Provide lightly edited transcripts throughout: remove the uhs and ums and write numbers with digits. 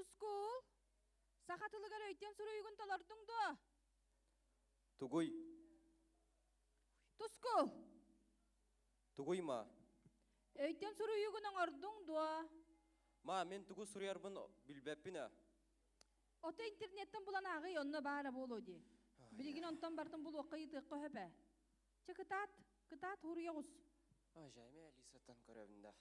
Тускул, саха тылыгар өйтөн суруйугун толордуҥ дуо? Тугуй? Тускул! Тугуй ма? Өйтөн суруйугун оҥордуҥ дуо? Ма, мин тугу суруйарбын билбэппин ээ. Ото интернеттэн булан ааҕый, онно баара буолуо дии. Билигин онтон бартын булуохха ыйытыахха сөп ээ. Чэ кытаат, кытаат хуруйа оҕус. Ажайме Алисаттан көрөбүн да.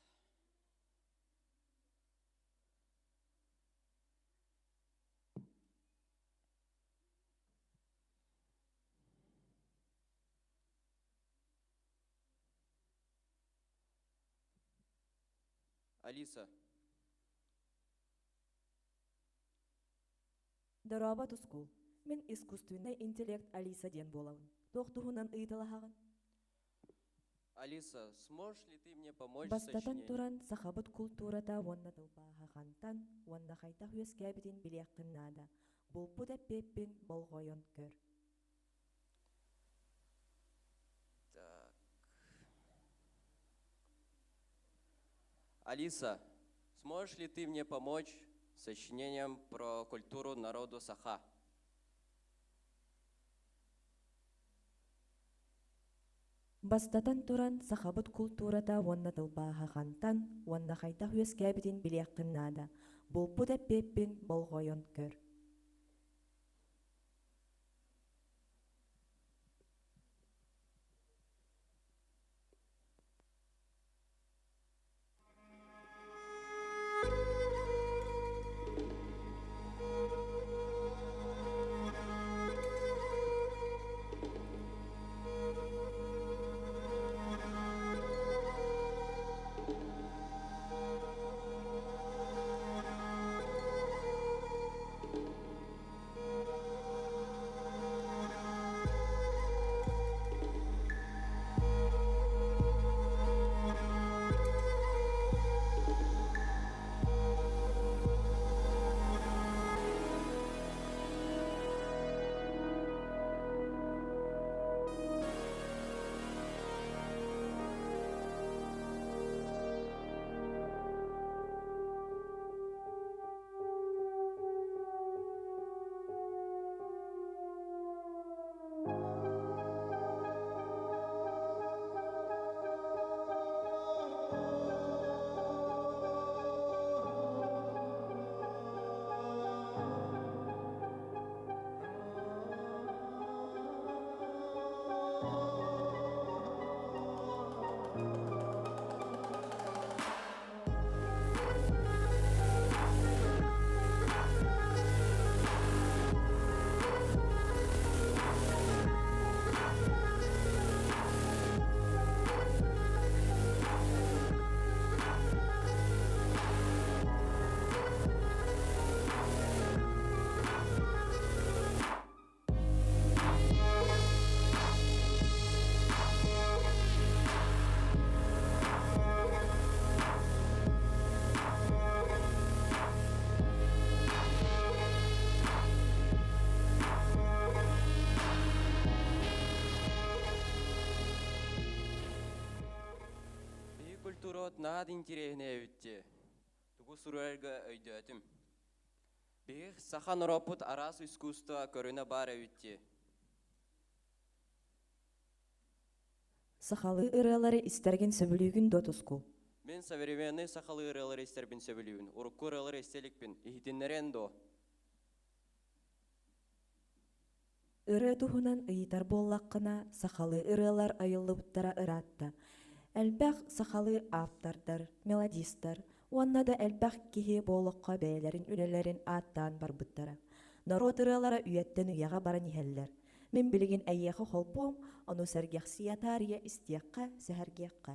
Алиса. Дорообо, Тускул. Мин искусственнай интеллект Алиса диэн буолабын. Туох туһунан ыйыталаһаҕын? Алиса, сможешь ли ты мне помочь с Бастатан сочинением? туран, сахабыт култуурата уонна тылбааһа хантан уонна хайдах үөскээбитин билиэххин наада. Булпут эппиэппин болҕойон көр. Так. Алиса, сможешь ли ты мне помочь с сочинением про культуру народу Саха? Бастатан туран, сахабыт култуурата уонна тылбааһа хантан уонна хайдах үөскээбитин билиэххин наада. Булпут эппиэппин болҕойон көр. Биһи культураҕыт наһаа да интириэһинэй эбит дии. Тугу суруйарга өйдөөтүм. Биһи саха норуоппут араас искусство көрүнэ баар эбит дии. Сахалыы ырыалары истэргин сөбүлүүгүн дуо, Тускул? Мин современный сахалыы ырыалары истэрбин сөбүлүүбүн. Урукку ырыалары истэ иликпин. Иһитиннэриэн дуо? Ырыа туһунан ыйытар буоллаххына, сахалыы ырыалар айыллыбыттара ыраатта. Элбэх сахалыы ааптардар, мелодистар уонна да элбэх киһи бу олоххо бэйэлэрин үлэлэрин ааттаан барбыттара. Норуот ырыалара үйэттэн үйэҕэ баран иһэллэр. Мин билигин эйиэхэ холбуом, ону сэргэхсийэ таарыйа истиэххэ, сэһэргиэххэ.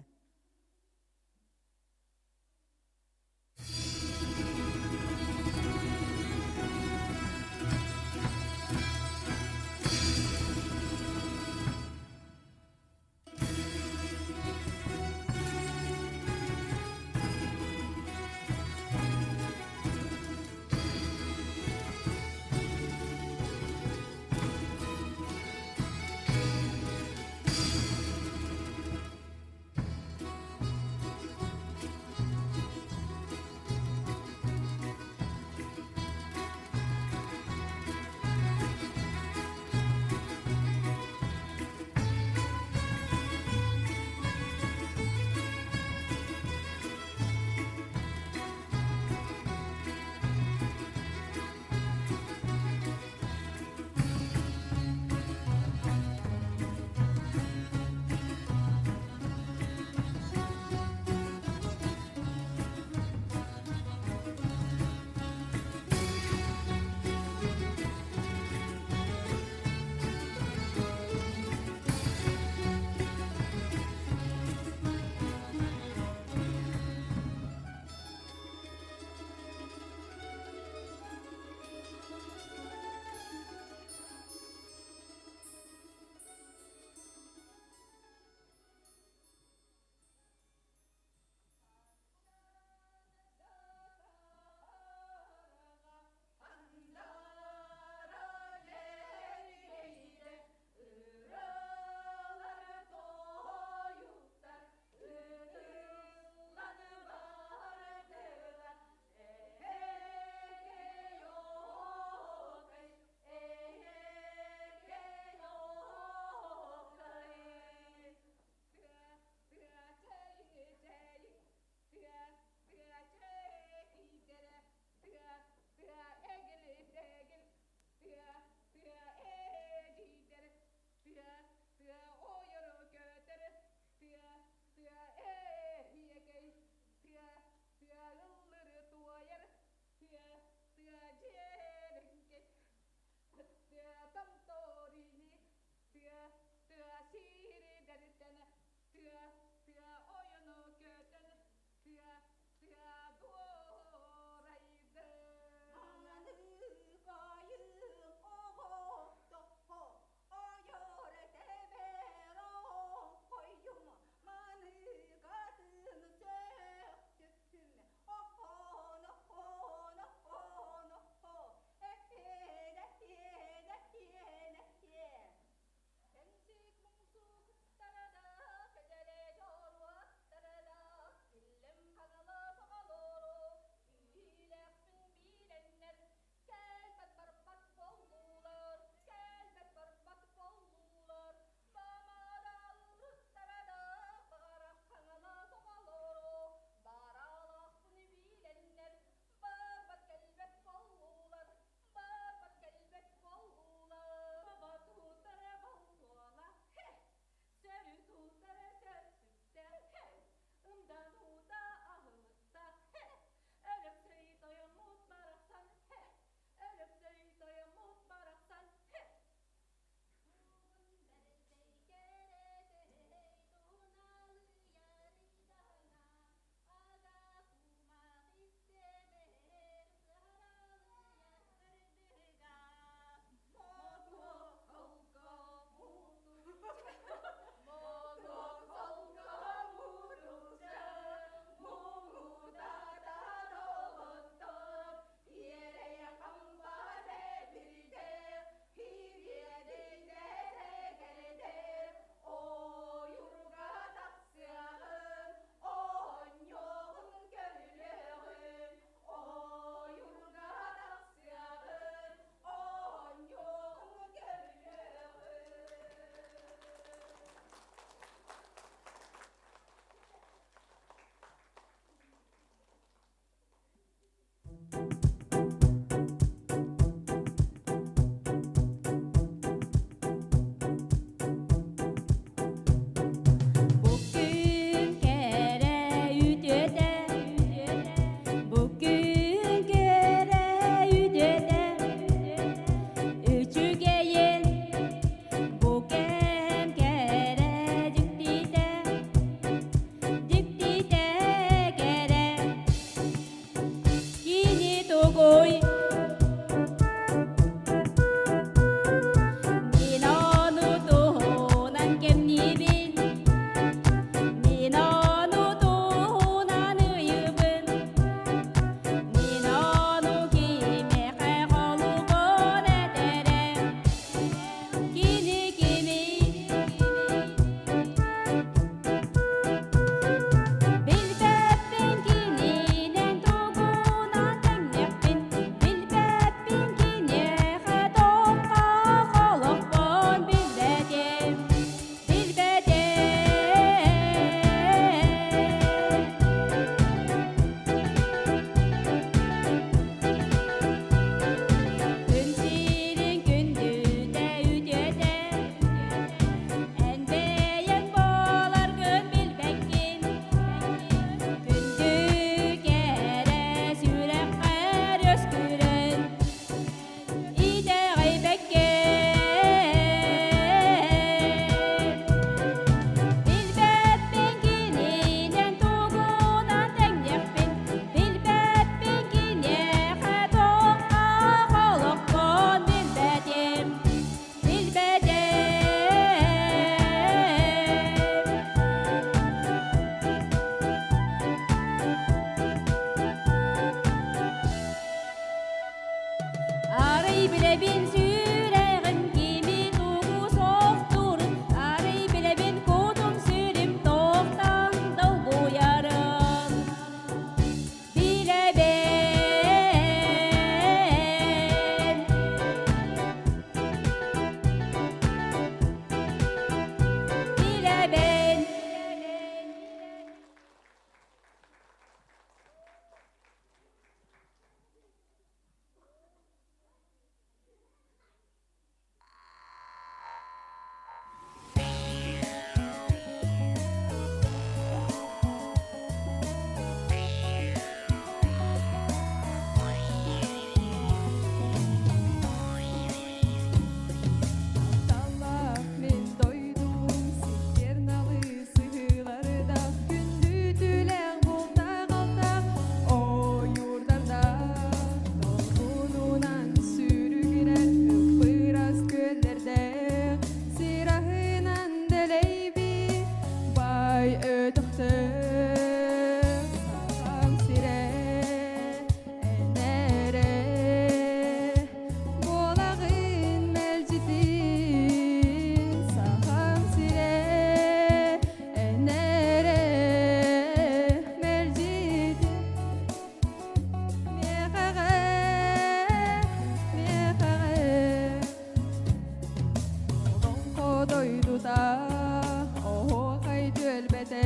уота, оһуохай түөлбэтэ,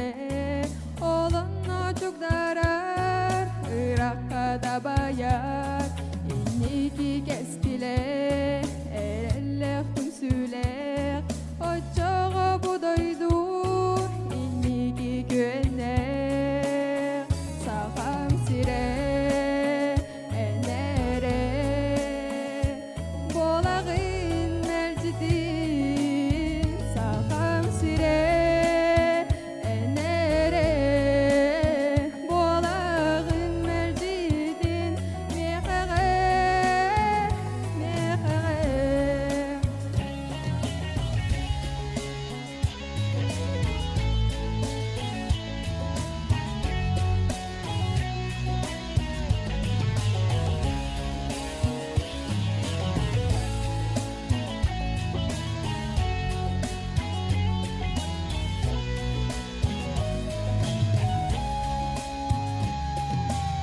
олонно чугдарар, ырахха дабайар, инники кэскилэ, эрэллээх түмсүүлээх, оччоҕо бу дойду инники күөннээх, Сахам сирэ энэрэ буолаҕын мэлдьитин Сахам сирэ энэрэ буолаҕын мэлдьитин миэхэҕэ миэхэҕэ.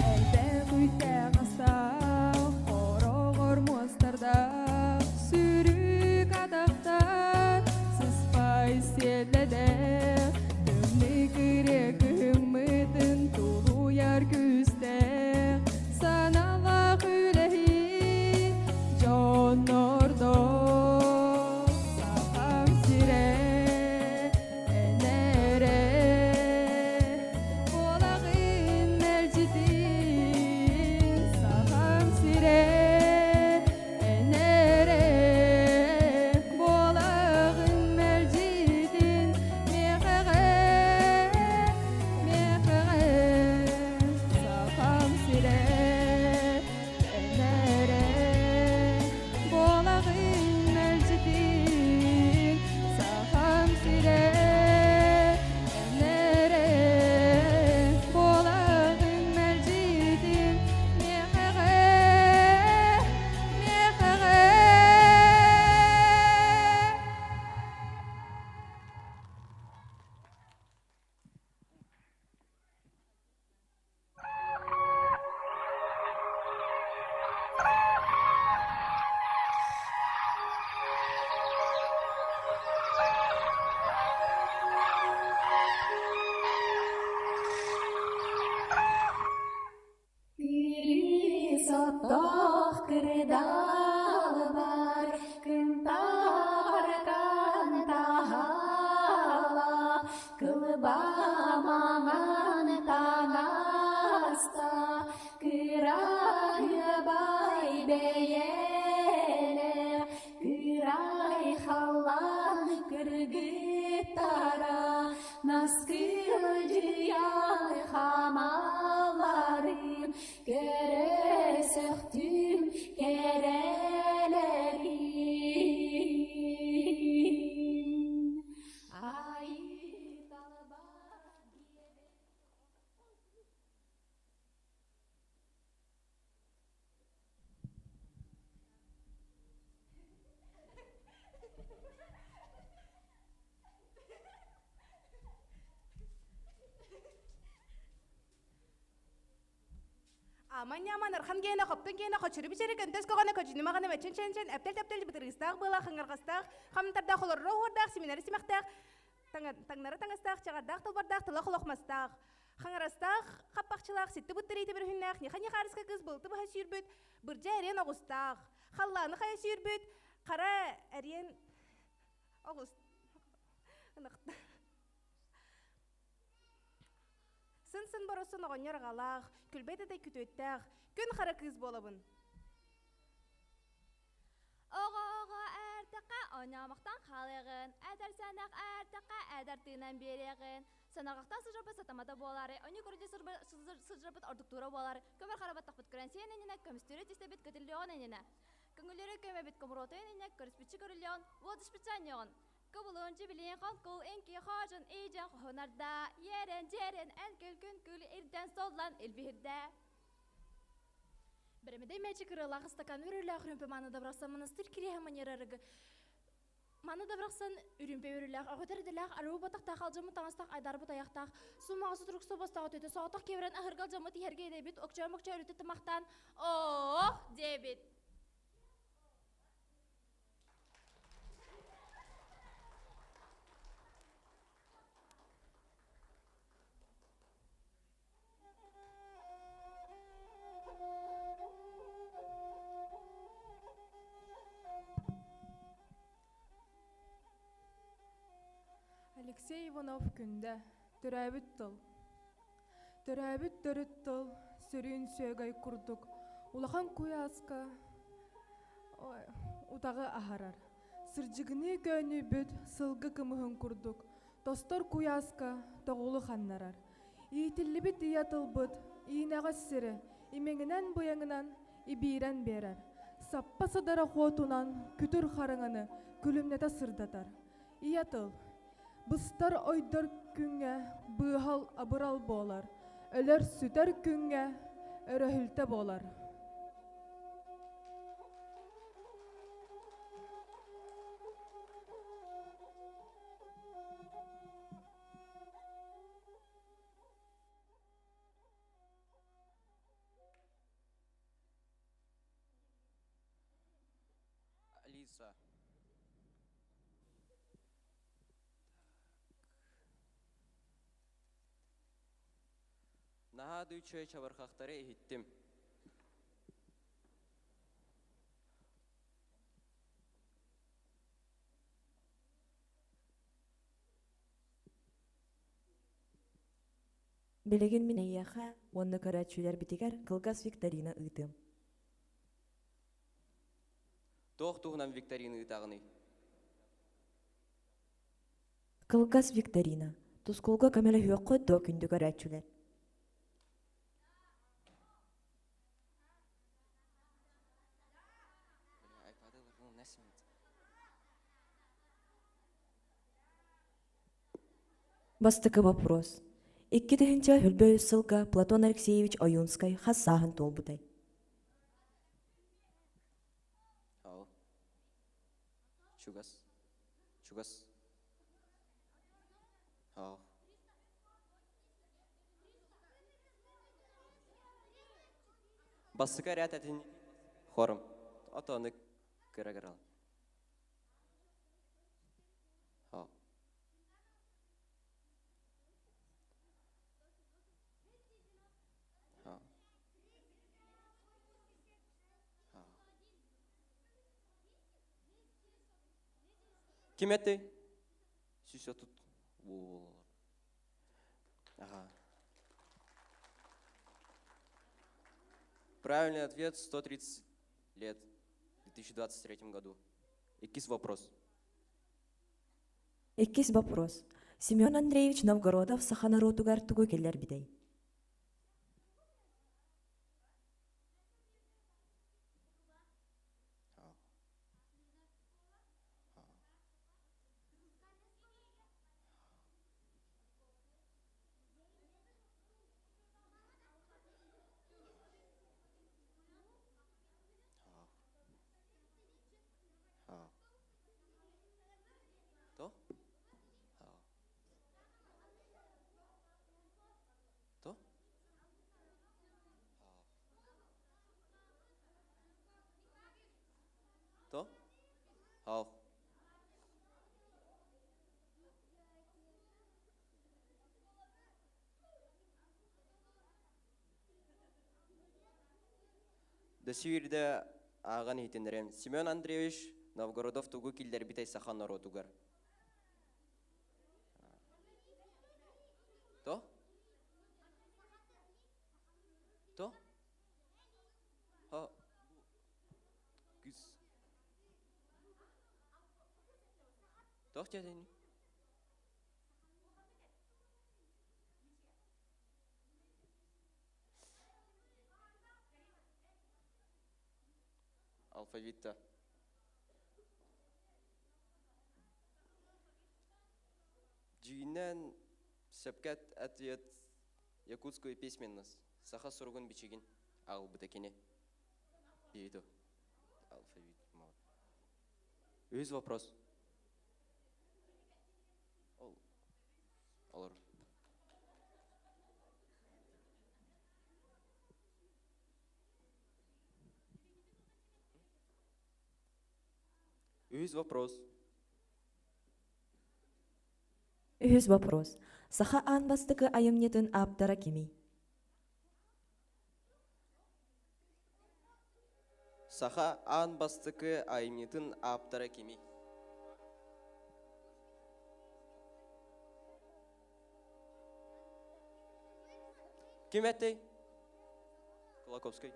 Элбэх үттээх астаах, хороҕор муостардаах, сүүрүк атахтаах, сыспай сиэллэдээх, тымныы кырыа кыһыммытын тулуйар күүстээх, санаалаах үлэһит дьоннордоох Сахам сирэ энэрэ буолаҕын мэлдьитин Сахам сирэ энэрэ буолаҕын мэлдьитин миэхэҕэ миэхэҕэ Сахам сирэ энэрэ буолаҕын мэлдьитин Сахам сирэ энэрэ буолаҕын мэлдьитин миэхэҕэ миэхэҕэ. Сотох кырдалбар кынтар кантаһала кылбамаҥан таҥаста кырайбай бэйэлээх кырай халлаан кыргыттара наскылдьыйан хамаларым Көрө сөхтүм кэрэлэрин Айыы талба Аман-ньаман архан гиэнэ хоптун гиэнэ хочуру бичэри көнтөс көҕөнө көдьүнүмаҕына мөччүн чэнчэн эптэл-тэптэл бытырыыстаах быалаах хаңарҕастаах хамтардаах олорро оһуордаах симинэри симэхтээх таҥнары таҥастаах чаҕардаах тылбардаах тыла холохмастаах хаҥарастаах хаппахчылаах ситти буттарыйты бүрүһүннээх ньыха-ньыхаарыска кыыс былты быһа сүүрбүт бырдьа эриэн оҕустаах халлааны хайа сүүрбүт хара эриэн оҕус Сын-сын боросун оҕонньор аҕалаах, күлбэт этэй күтүөттээх, күн хара кыыс буолабын. Оҕо-оҕо эртэххэ оонньоомохтон хаалыаҕын, эдэр сэнэх эртэххэ эдэр тыынан биэриэҕин, санаҕахтан сыдьырбыт сатамата буолаары, онньу көрүдү сыдьырбыт ордуктуура буолар, көмөр хара баттахпыт көрөн сиэн иннинэ, көмүстүүрэ тистэбит көтүллүөҕүн иннинэ, көҥүллэрэ көмөбүт комуруотуйун иннинэ, көрүспүччү көрүллүөҕүн, уодуспуччу анньыаҕын. Кубулун дьибилиин хонкул инки хоожун иидьэн хоһунарда, иэрэн дьиэрэн эн күл күн күл ирдэн соллан илбиһирдэ. Бэрэмэдэй мээчик ырыалаах ыстакаан үрүүлээх үрүмпэ мааны да барахсан монастырь кириэһэ маньерарыгы Маны да барахсан үрүмпэ үрүүлээх, өҕөтөр идэлээх, арыы батахтаах, алдьаммыт таҥастаах, айдарбыт айахтаах, сумаҕа сутурук собостоох өтөтө соҕотох киэбирэн аһыргал дьаммыт иһэргэ идэбит, окчоо-мокчоо өрүтэ тымахтаан, оох диэбит. Алексей Иванов Күндэ, төрөөбүт тыл. Төрөөбүт төрүт тыл сөрүүн сүөгэй курдук улахан куйааска утаҕы аһарар. Сырдьыгыныы көөнньүйбүт сылгы кымыһын курдук тостор куйааска тоҕулу ханнарар. Иитиллибит ийэ тылбыт иинэҕэс сири имэҥинэн-быйаҥынан ибиирэн биэрэр. Саппа сыдара хуотунан күтүр хараҥаны күлүмнэтэ сырдатар. Ийэ тыл. Быстар ойдор күҥҥэ быыһал абырал буолар, өлөр-сүтэр күҥҥэ өрөһүлтэ буолар. Алиса. Наһаа да үчүгэй чабырҕахтары иһиттим. Билигин мин эйиэхэ уонна көрөөччүлэрбитигэр кылгас викторина ыытыам. Туох туһунан викторина ыытаҕыный? Кылгас викторина. Тускулга көмөлөһүөххүт дуо күндү көрөөччүлэр? Бастакы вопрос. Икки тыһыынча өлбө үс сылга Платон Алексеевич Ойуунскай хас сааһын туолбутай? Ал. Чугас. Чугас. Ал. Бастакы эрээт этин хорум. Отону кыра-кырал. Ал. Ким этэй? 130 буолар. Ага. Правильный ответ 130 лет в 2023 году. Иккис вопрос. Иккис вопрос. Семен Андреевич Новгородов саха норуотугар тугу киллэрбитэй? То? То? То? Хау. Дөсүүрдэ ааҕан иһитиннэриэм. Семен Андреевич Новгородов тугу киллэрбитэй саха норуотугар? То? То? Ха. Күс. Туох диэтиний? Алфавитта. Дьиҥинэн сөпкө ответ якутскую письменность. Саха суругун бичигин аҕалбыта кини. Биир алфавит. Үһүс вопрос. Ол олор. Үһүс вопрос. Үһүс вопрос. Саха аан бастакы айымньытын ааптара кимий? Саха аан бастакы айымньытын ааптара кимий? Ким этэй? Кулаковский.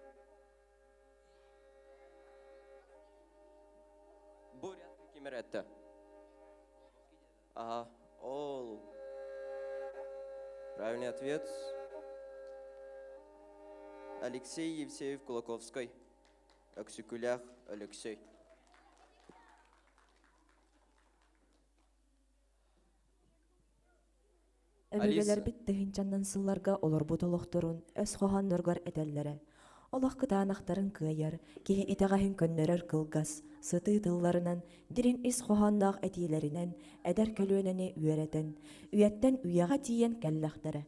Бу ким эрэ Ага, ол. Правильный ответ. Алексей Евсеев Кулаковский. Өксүкүлээх Алексей. Өбүгэлэрбит тыһыынчаннан сылларга олорбут олохторун өс хоһоонноругар этэллэрэ. Олох кытаанахтарын кыайар, киһи итэҕэһин көннөрөр кылгас, сытыы тылларынан, дириҥ ис хоһоонноох этиилэринэн эдэр көлүөнэни үөрэтэн, үйэттэн үйэҕэ тиийэн кэллэхтэрэ.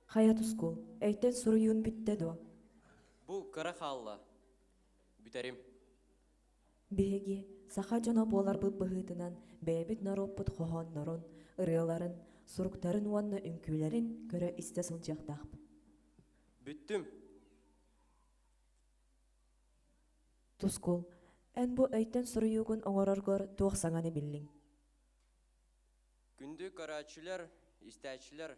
Хайа Тускул, өйтөн суруйуун бүттэ дуо? Бу кыра хаалла. Бүтэрим. Биһиги, саха дьоно буоларбыт быһыытынан, бэйэбит норуоппут хоһооннорун, ырыаларын, суруктарын уонна үҥкүүлэрин көрө-истэ сылдьыахтаахпыт. Бүттүм. Тускул, эн бу өйтөн суруйуугун оҥороргор туох саҥаны биллиҥ? Күндү көрөөччүлэр, истээччилэр,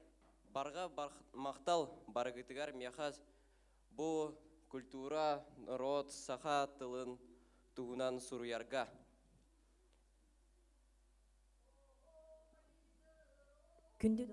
барҕа махтал барыгытыгар миэхэ бу культура, норуот, саха тылын туһунан суруйарга. Күндү.